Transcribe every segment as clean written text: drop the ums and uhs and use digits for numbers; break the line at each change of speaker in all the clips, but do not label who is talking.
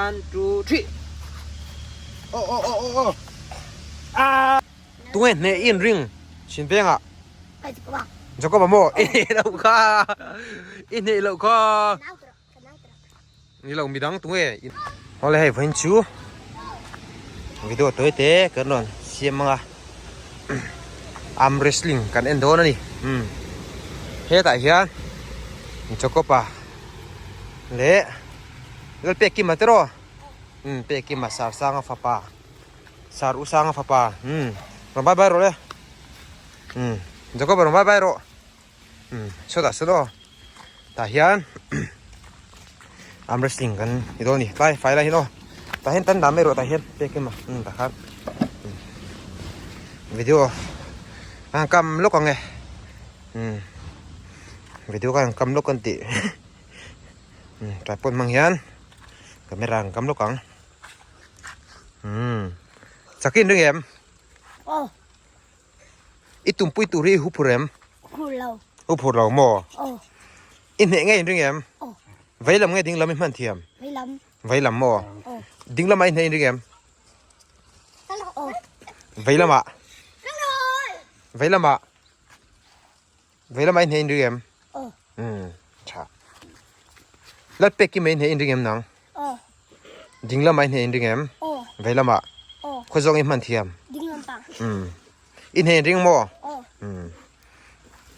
One, two, three. Oh, oh, oh, oh, oh. Ah! Tunge hne in ring chin vengah. Jacob maw? I hne loh kha. I hne loh kha. Ni lo midang tunge. Awle hei vawiin chu video tawi te kan rawn siam anga arm wrestling kan en dawn a ni. Hetah hian Jacob a leh Lalpekima te rawh Pekima Sarsanga fapa. Sar u sanga fapa umm rawn bye bye rawh le umm Jacob rawn bye bye rawh umm sawtah sawn aw tah hian arm wrestling kan ti dawn a ni tlai fai lai hian aw tah hian tan dah mai rawh tah hian pek em a umm tah khan video a kam lawk ang e umm video khan kam lawk an tih umm tripod hmang hian camera an kam lawk ang. Umm chakin ring em?
Aw.
I tumpui tur hi i hu phur em?
Phur lo.
Hu phur lo maw?
Aw.
I hneh ngei in ring em?
Aw.
Vei lam nge ding lam i hman thiam?
Vei lam.
Vei lam maw?
Aw.
Ding lamah i hneh in ring em?
Aw.
Vei lamah. Vei lamah. Vei lamah i hneh in ring em?
Aw.
Umm tha. Lal pek ki mai i hneh in ring em nang?
Aw.
Ding lamah i hneh in ring em?
Aw.
Vei lamah?
Aw.
Khaw zawng i hman thiam?
Ding lampang.
Umm. I hneh in ring maw?
Aw.
Umm.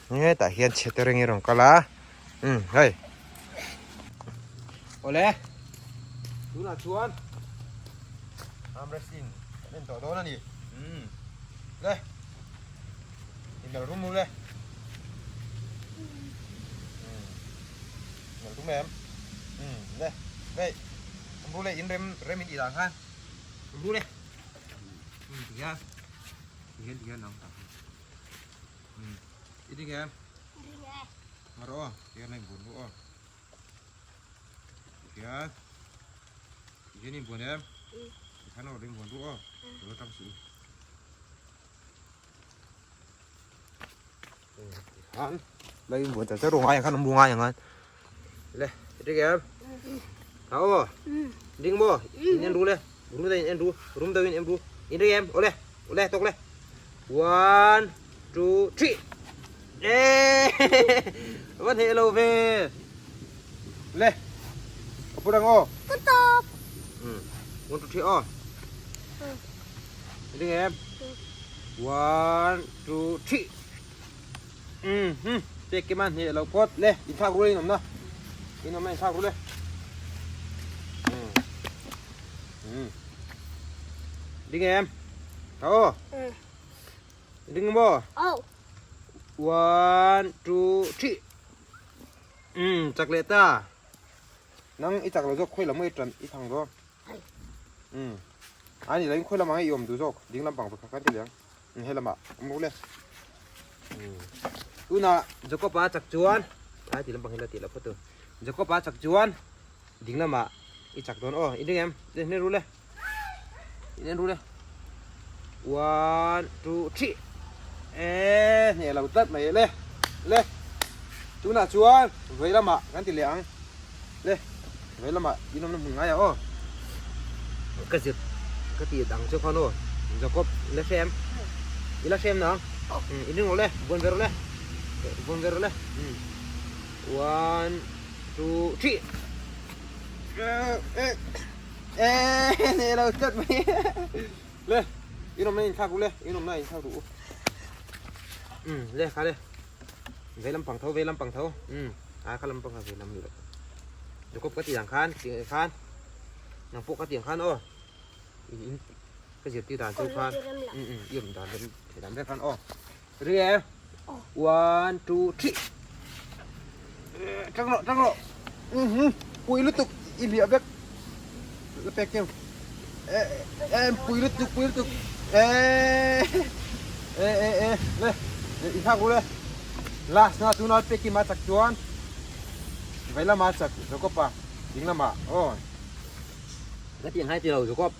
Hetah hian chhe te ring i rawn kal a. Umm hei. Awle. Tunah chuan arm wrestling kan en tawh dawn a ni. Umm. Le. Inel rum ru le. Inel rum em. Le. Hei. Rum ru le in rem rem in tih dan khan. Rum ru le. Ti hian. Ti hian ti hian ang tak. I ding em?
Ding e.
Ngaro aw. Ti hian a inbuan ru aw. Ti hian. Ti hian inbuan em? Ti khan a rawn inbuan ru aw. Lo tang suh u. Han lấy buồn chả chắc ngai khan mu ngai ngan le đi em thao ding bo in en ru le rum da in en ru rum da in en ru in đi em ole ole tok le one two three ê vẫn hệ lâu về le có đang ô
Stop.
One two three ô đi em One, two, three. Pek kim an hne lo phawt le in thlak ru le in awm na in awm na in thlak ru le ding em tho ding maw one two three chak leh ta nang i chak lo zawk khawi lam nge i tan i thang dawn Umm a ni lo in khawi lamah nge i awm duh zawk ding lampang pakhat khan ti leh ang umm he lamah awm rawh le umm tunah Jacob a chak chuan ai ti lampang hi la tih loh phawt tur Jacob a chak chuan ding lamah i chak dawn aw i ring em in en ru le in en ru le one two three e hneh lo tlat mai le le tunah chuan vei lamah kan ti leh ang. Le vei lamah in awmna hmun ngai ah aw ka zir ka tih dang chu khan aw Jacob i la hrem i la hrem nang in ring rawh le vawn ve rawh le vawn ve rawh le one two three e ne lo tlat mai le in awmna in thlak ru le in awmna in thlak ru le kha le vei lampang tho vei lampang tho A kha lam pang kha ve lam ni lo. Jacob ka ti ang khan ti ang khan nang pawh ka ti ang khan aw. In in ka zir ti dan chu khan. Um um i awm dan rem thei dan vek khan aw. Ri e. One two three. Tang rawh tang rawh. Um hum pui lutuk i hliah vek. La pek keu. E e pui lutuk pui lutuk. E e e e le i thlak ru le. Last na tuna peki ma chak chuan vei lama chak Jacob a ding lama aw ka tih ang hai ti lo Jacob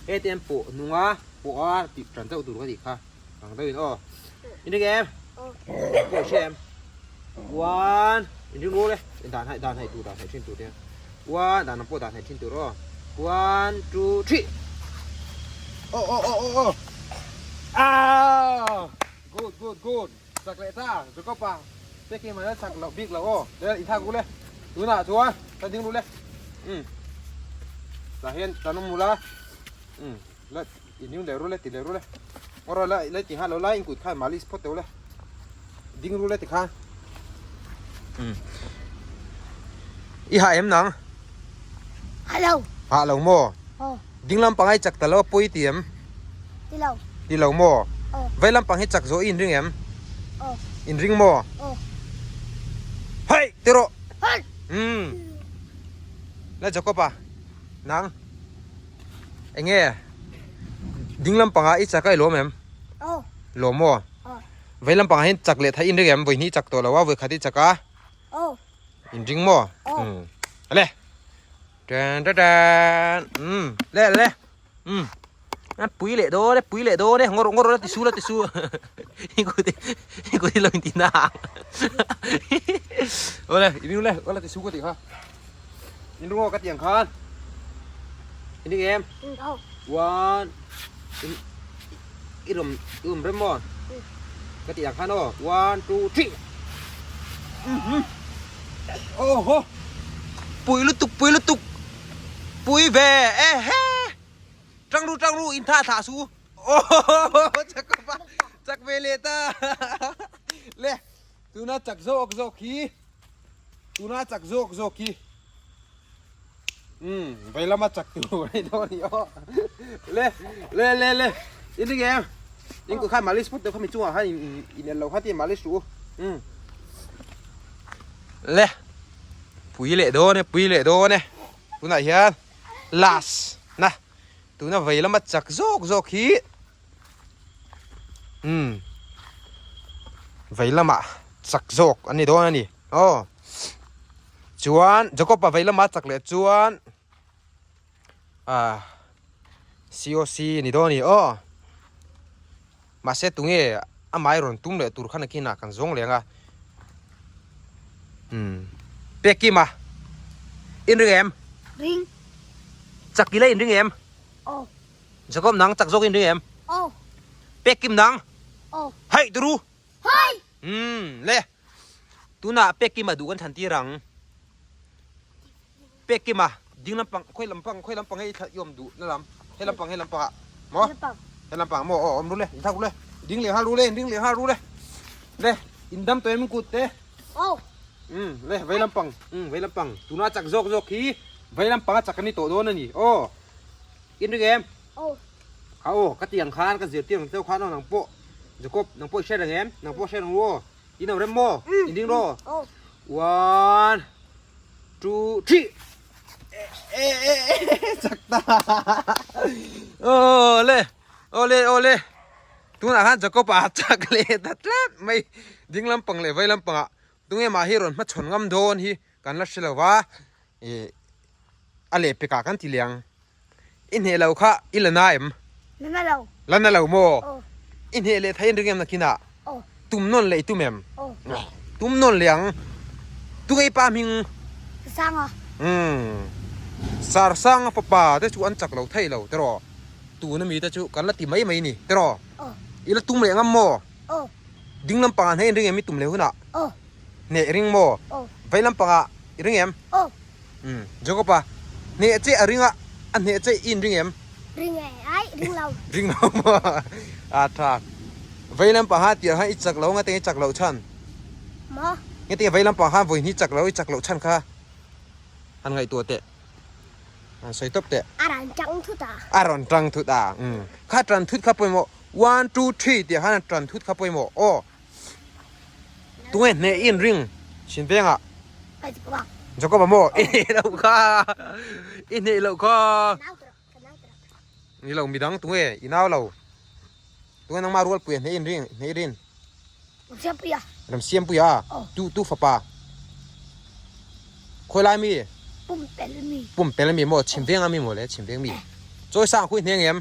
he te an pawh hnunga pawh a tih tan chauh tur ka tih kha ang deuhin aw in ring em pawh hre em one in ring rual e dan hai dan hai tur dan hai thin tur te one dan ang pawh dan hai thin tur aw. One, two, three. Oh, oh, oh, oh, oh. Ah! Good, good, good. Chak leh ta, Jacob a. Peki mai la chak loh bik lo aw. Le in thak ru le. Tunah chuan ka ding ru le. Um. Tah hian tan awm ula. Um. La in ding leh ru le ti leh ru le. Ngawr la la ti nghal lo la in kut khan malis phawt teuh le. Ding ru le ti khan. Um. I hah em nang?
Hah lo.
Hah lo maw?
Aw.
Ding lampang ai chak ta lo a pawi ti em?
Ti lo.
Ti lo maw?
Aw.
Vai lampang hi chak zawh i inring em?
Aw.
Inring maw?
Aw.
Hei! Ti rawh!
Hei!
Umm. La Jacob a, nang enge ding lampangah i chak a i lawm em?
Aw.
Lawm maw?
Aw.
Vai lampangah hian chak leh theih i inring em? Vawi hnih chak tawh lo a, vawi khat i chak a.
Aw.
Inring maw?
Aw.
Umm. Le. Tan ta tan. Umm. Le le. Umm. A pui leh dawn e, pui leh dawn e. Ngaw rawh, ngaw rawh la ti su la ti su. I kut i kut i lo inti na ang. Awle, i ring le, awle ti su ka tih kha. In ring aw ka tih ang khan. In ring em? One. In i rawm i awm rem maw? Ka tih ang khan aw. One, two, three. Oho! Pui lutuk, pui lutuk. Pui ve ehe! Tang ru, tang ru, in tha thlah su. Oho! Chak a chak ve leh ta. Le, tuna chak zawk zawk hi. Tuna chak zawk zawk hi. Umm, vei lama chak tur a ni dawn a ni aw. Le, le, le, le. In ring em? In kut khan malis phawt deuh kha mi chungah khan in in en lo kha ti malis ru. Umm. Le. Pui leh dawn e, pui leh dawn e. Tunah hian last na. Tuna vei lama chak zawk zawk hi. Umm. Vei lama chak zawk a ni dawn a ni. Aw. Chuan Jacob-a vei lama chak leh chuan ah COC ni dawn a ni aw. Mahse tunge amah rawn tum leh tur khan a kinah kan zawng leng a. Umm Pekima in ring em?
Ring.
Chak ila in ring em?
Aw.
Jacob nang chak zawk in ring em?
Aw.
Pekim nang?
Aw.
Hai turu.
Hai!
Umm le. Tunah Pekima duh kan thlan tir ang. Pekima ding lampang khawi lampang khawi lampang hei i awm duh na lam he lampang he lampang ah maw he lampang maw aw awm ru le in thlak ru le ding leh nghal ru le in ding leh nghal ru le le in dam tawh em kut te umm le vei lampang umm vei lampang tuna chak zawk zawk hi vei lampang a chak a ni tawh dawn a ni aw in ring em. Kha aw ka ti ang khan ka zirtir ang cheu khan aw nang pawh Jacob nang pawh i hre reng em nang pawh hre reng ru aw in lo rem maw in ding rawh one two three e e e chak ta aw le aw le aw le tunah khan Jacob a chak leh ta tlat mai ding lampang leh vei lampangah tunge mah hi rawn hmachhawn ngam dawn hi kan la hre lo va ih a lehpekah kan ti leh ang. I hneh lo kha i la na em?
La na lo.
La na lo maw?
Aw.
I hneh leh thei an ring em nakinah?
Aw.
Tum nawn leh i tum em?
Aw.
Tum nawn leh ang. Tunge i pa hming?
Sarsanga.
Umm. Sarsanga fapa te chu an chak lo thei lo tiraw? Tuna mi te chu kan la ti mai mai ni tiraw?
Aw.
I la tum leh ngam maw?
Aw.
Ding lampangah hneh in ring em i tum leh hunah?
Aw.
Hneh ring maw?
Aw.
Vei lampangah i ring em?
Aw.
Umm. Jacob-a, hneh che a ring a, a hneh che i inring em?
Ring e, ai, ring lo.
Ring lo maw? A tha. Vei lampang ha tirh khan i chak lo, ngate i chak loh chhan?
Maw?
Ngate vei lampang khan vawi hnih chak lo, i chak loh chhan kha han ngaihtuah teh. Han sawi tawp teh.
A rawn tang thut a.
A rawn tang thut a, umm. Kha tan thut kha pawimawh, one, two, three tih khan a tan thut kha pawimawh, aw. Tunge hneh i inring chin vengah? Jacob-a maw? I hneh loh kha! I hneh loh kha! Ni lo, midang tunge i nau lo. Tunge nangmah rualpuia hneh i inring, hneh i rin?
Ramsiampuia.
Ramsiampuia? Tu, tu fapa? Khawi lai mi?
Pumpel mi.
Pumpel mi maw? Chhim venga mi maw le? Chhim veng mi. Chawi sang khui hneh ngem?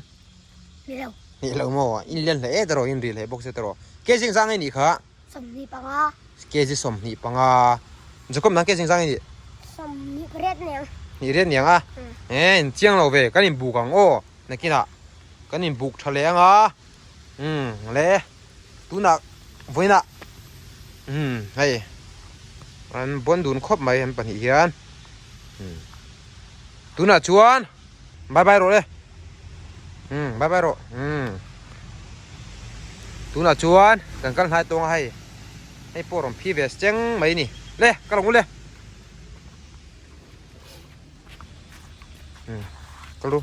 Ni lo.
Ni lo maw? In lian hle e tiraw, in ri hle bawk se tiraw. Kg zing zang i nih kha?
25.
Kg 25. Jacob nang kg zing zang i nih?
28 neng.
Hnih riat niang a. E in chiang lo ve kan in buk ang aw nakinah kan in buk tha leh ang a. Umm le tunah vawiinah umm hei an bawn dun khawp mai an pahnih hian umm tunah chuan bye bye rawh le umm bye bye rawh umm tunah chuan kan kal hnai tawng a hei hei pawh rawn phi ve cheng mai a ni le ka lo ngu le. Umm ka lu.